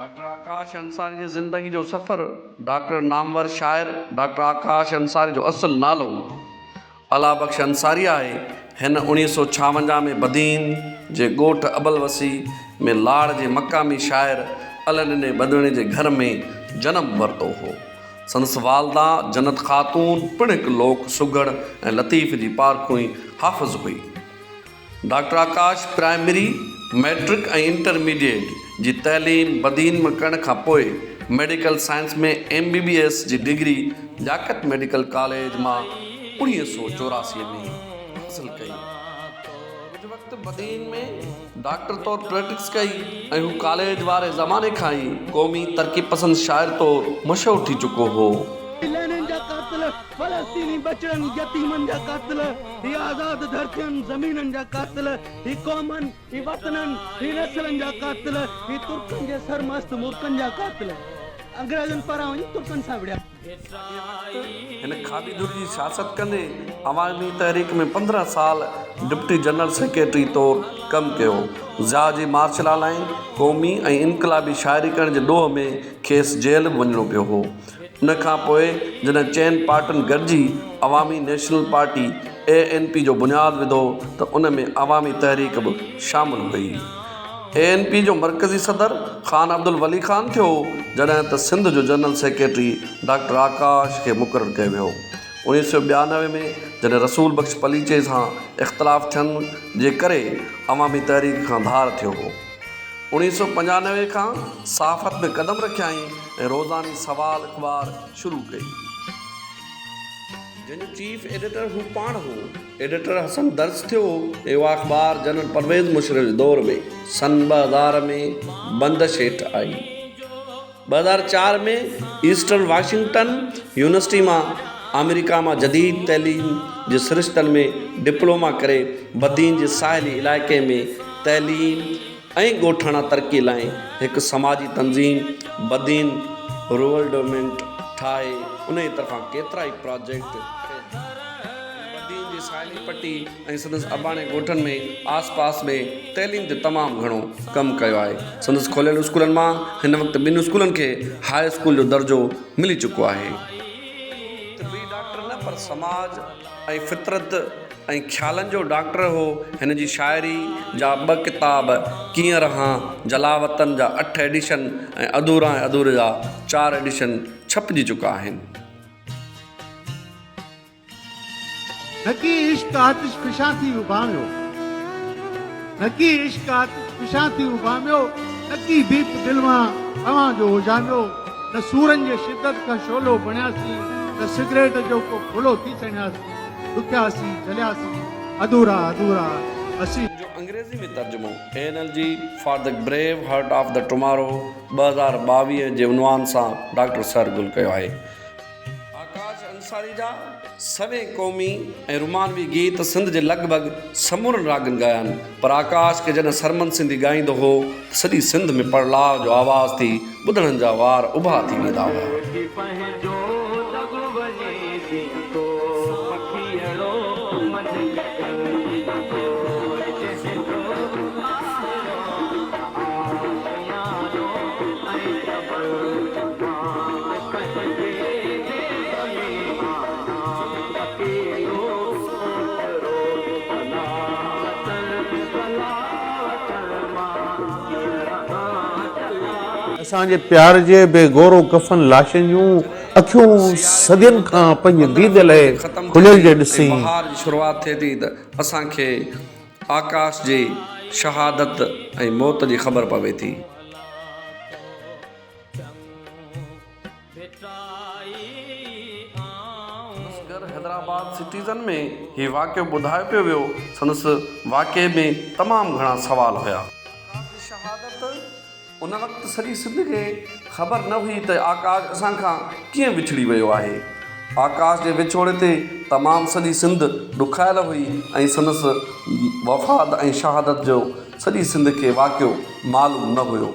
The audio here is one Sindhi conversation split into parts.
ڊاڪٽر آڪاش انصاري جي زندگي جو سفر، ڊاڪٽر نامور شاعر ڊاڪٽر آڪاش انصاري جو اصل نالو الله بخش انصاري آهي. هن اوڻيهه سئو ڇاونجاهه ۾ بدين جي ڳوٺ ابلوسي ۾ لاڙ جي مقامي شاعر الهڏني ٻڌڻي جي گهر ۾ جنم ورتو هو. سندس والده جنت خاتون پڻ هڪ لوڪ سگهڙ ۽ لطيف جي پارکوئي حافظ هئي. ڊاڪٽر آڪاش پرائمري، مئٽرڪ ۽ انٽرميڊيٽ جي تعليم بدين ۾ ڪرڻ کان پوء medical science ۾ M B B S جي ڊگري لياقت ميڊيڪل ڪاليج مان 1984 ۾ حاصل ڪئي. ڪجهه وقت بدين ۾ ڊاڪٽر طور پريڪٽس ڪئي ۽ هو ڪاليج واري زماني کان ئي قومي ترقي پسند شاعر طور مشهور ٿي چڪو هو. لينن جا قاتل، فلسطيني ٻچڙن يتيمن جا قاتل، هي آزاد ڌرتين زمينن جا قاتل، هي قومن، هي وطنن، هي نسلن جا قاتل، هي ترڪن جي سرمست ملڪن جا قاتل، انگريزن پاران وڃي ترڪن سان وڙهيا. ساڳئي وقت هن کاٻي ڌر جي سياست ڪندي عوامي تحريڪ ۾ 15 سال ڊپٽي جنرل سيڪريٽري طور ڪم ڪيو. ضياء جي مارشل لا قومي ۽ انقلابي شاعري ڪرڻ جي ڏوهه ۾ کيس جيل به وڃڻو پيو هو. ان کان پوء جڏهن چئن پارٽين گڏجي عوامي نيشنل پارٽي، اي اين پي، جو بنياد وڌو ته ان ۾ عوامي تحريڪ به شامل هئي. اي اين پي جو مرڪزي صدر خان عبدالولي خان ٿيو، جڏهن ته سنڌ جو جنرل سيڪريٽري ڊاڪٽر آڪاش کي مقرر ڪيو ويو. 1992 ۾ جڏهن رسول بخش پليجي سان اختلاف ٿيڻ جي ڪري عوامي تحريڪ کان ڌار ٿيو هو. 1995 کان صحافت ۾ قدم رکيائين ۽ روزاني سوال اخبار شروع ڪئي. جنهن جو چيف ايڊيٽر هو پاڻ هو. ايڊيٽر حسن درس ٿيو ۽ اها اخبار جنرل پرويز مشرف جي دور ۾ سن 2000 ۾ بندش هيٺ آئي. 2004 ۾ ايسٽرن واشنگٽن يونيورسٽي مان آمريڪا مان جديد تعليم جي سرشتن ۾ ڊپلوما ڪري بدين جي ساحلي علائقي ۾ تعليم ۽ ڳوٺاڻا ترقي لاء هڪ سماجي تنظيم بدين رورل ڊولپمينٽ ٺاهي انهيء طرفان ڪيترائي پراجيڪٽ ڪيا. هن بدين جي ساحلي پٽي ۽ سندس اباڻي ڳوٺن ۾ آس پاس ۾ تعليم تي تمام گهڻو ڪم ڪيو آهي. سندس کوليل اسڪولن مان هن وقت ٻن اسڪولن کي هاء اسڪول جو درجو ملي چڪو آهي. طبي ڊاڪٽر نه پر سماج ۽ فطرت ۽ خيالن جو ڊاڪٽر هو. هن جي شاعري جا ٻه ڪتاب ڪيئن رهان جلاوطن جا اٺ ايڊيشن ۽ اڌورا ۽ اڌوري جا چار ايڊيشن ڇپجي چڪا آهن. نڪي عشق آتش فشان ٿي اڀاميو، نڪي عشق آتش فشان ٿي اڀاميو، نڪي ديپ دل مان توهان جو اجهاميو. نه سورن جي شدت کان شعلو بڻياسين، نه سگريٽ جو ڪو ڦلو ٿي سڻياسين، ڏکياسين، جلياسين، اڌورا اڌورا اسين. جو انگريزي ۾ ترجمو Energy for the Brave Heart of the Tomorrow 2022 جي عنوان سان ڊاڪٽر سحر گل ڪيو آهي. آڪاش انصاري جا سوين قومي ۽ رومانوي گيت سنڌ جي لڳ ڀڳ سمورن راڳن ڳايا آهن پر آڪاش کي جڏهن سرمد سنڌي ڳائيندو هو ته سڄي سنڌ ۾ پڙلاء جو آواز ٿي ٻڌڻن جا وار اڀا ٿي ويندا هئا. اسان جي پيار جي بي گور و ڪفن لاشن جون اکيون صدين کان پنهنجي ديد لئه کليل جي ڏسين. بهار جي شروعات ٿئي ٿي ته اسان کي آڪاش جي شهادت ۽ موت جي خبر پوي ٿي. سندس گهر حيدرآباد سٽيزن ۾ هي واقعو ٻڌايو پيو ويو، سندس واقعي ۾ تمام گهڻا سوال هيا. آڪاش جي شهادت ان وقت سڄي سنڌ کي خبر نه هئي ته آڪاش اسان کان ڪيئن وڇڙي ويو آهي. آڪاش جي وڇوڙي تي تمام سڄي سنڌ ڏکايل هئي ۽ سندس وفات ۽ شهادت جو سڄي سنڌ کي واقعو معلوم نه هيو.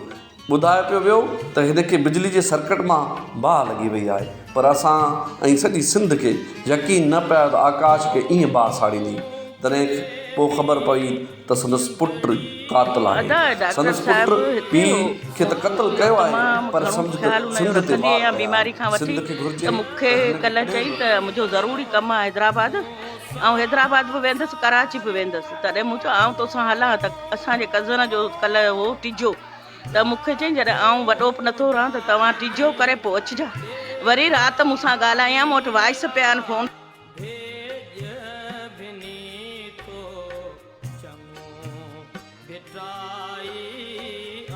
ٻڌايو پيو ويو ته هن کي بجلي جي سرڪٽ مان باهه لڳي وئي آهي پر اسان ۽ سڄي سنڌ کي يقين نه پيو ته آڪاش کي ائين باهه ساڙيندي. تڏهن پوء خبر پئي ته سندس پٽ قاتل آهي. ادا ڊاڪٽر سندس صاحب پٽ هتي پيء هو کي ته قتل ڪيو آهي تمام پر گهڻو سمجهه ته خيال ان جو سنڌ تي رکندي وار آهيان ڪيا بيماري آهن. کان وٺي سنڌ کي گهرجي ته مون کي ته هن کي ڪلهه ڪڏهن چئي به ته منهنجو ضروري ڪم آهي حيدرآباد آئون حيدرآباد به ويندس ڪراچي به ويندس تڏهن مون چيو آئون توسان هلان ته اسان جي ڪزن جو ڪلهه هو ٽيجو ته مون کي چيائين جڏهن آئون وڏو به نٿو رهان ته توهان ٽيجو ڪري پوء اچجان وري رات مون سان ڳالهايائين مون وٽ وائس پيا آهن فون ڀيڄ ڀني ٿو چڱو ڀٽائي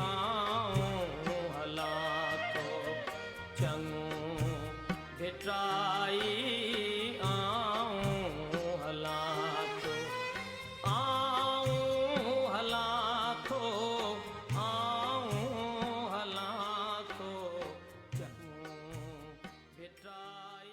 آئون هلان ٿو چڱو ڀٽائي آئون هلان ٿو آئون هلان ٿو آئون هلان ٿو چڱو ڀٽائي.